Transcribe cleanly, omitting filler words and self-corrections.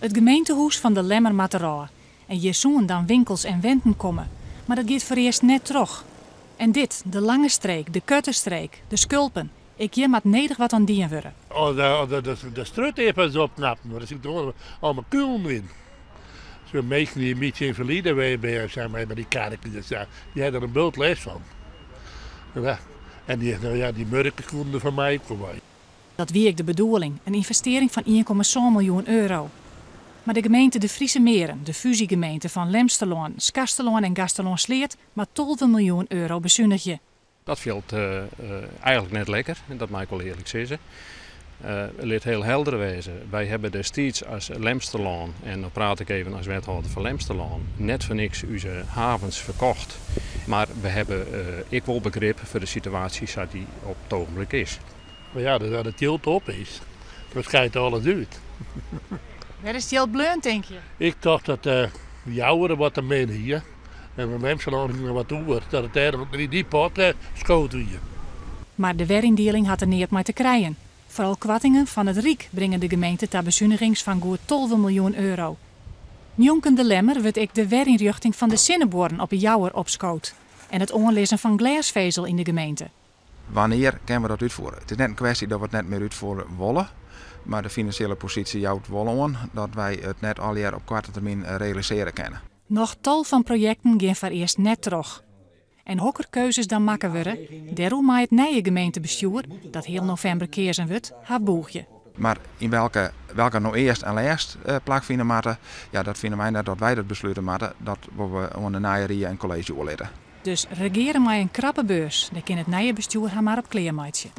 It gemeentehûs fan De Lemmer moat derôf en hjir soenen dan winkels en wenten komme, mar dat giet foarearst net troch. En dit, de Lange Streek, de Koartestreek, de Skulpen, ek hjir moat nedich wat oan dien wurde. As de strjitte opknappen, want der sitte allemaal kulen yn. Zo minsken dy't in bytsje ynfalide binne, zeg maar, mei dy karkes, dy ha der in bult lêst fan. Ja, en dy, nou ja, dy murken koenen der foar my ek wol by. Dat wie ek de bedoeling, in ynvestearring fan 1,7 miljoen euro. Mar de gemeente De Friese Meren, de fúzjegemeente fan Lemsterlân, Skarsterlân en Gaasterlân-Sleat, moat 12 miljoen euro besunigje. Dat fielt eigenlik net lekker, dat mei ik wol earlik sizze. Lit hiel helder wêze, wy hawwe destiids as Lemsterlân, en dan praat ik even as wethâlder fan Lemsterlân, net foar niks ús havens ferkocht. Mar we hawwe ek wol begrip foar de situaasje sa't dy op it ogenblik is. Mar ja, as it jild op is, dan skeidt alles út. Wêr is it jild bleaun, tinke je? Ik tocht dat de Jouwer wat te min hie en de Lemsterlân hie noch wat oer, dat it dêr yn dy pot skood wie. Mar de weryndieling hat der neat mei te krijen. Foaral koartingen fan it Ryk bringe de gemeente ta besunigings fan goed 12 miljoen euro. Njonken De Lemmer wurdt ek de werynrjochting fan de Sinnebuorren op 'e Jouwer opskood en it oanlizzen fan glêsfezel yn de gemeente. Wannear kinne we dat útfiere? It is net in kwestje dat we it net mear útfiere wolle, mar de finansjele posysje jout wol oan dat wy it net allegear op koarte termyn realisearje kinne. Noch tal fan projekten gean foarearst net troch. En hokker keuzes dan makke wurde, dêroer mei it nije gemeentebestjoer, dat heal novimber keazen wurdt, har bûgje. Mar yn welke, welke no earst en lêst plakfine moatte, ja, dat fine wy net dat wy dat beslute moatte. Dat wolle we oan de nije rie en kolleezje oerlitte. Dus regeare mei in krappe beurs, dêr kin it nije bestjoer har mar op klearmeitsje.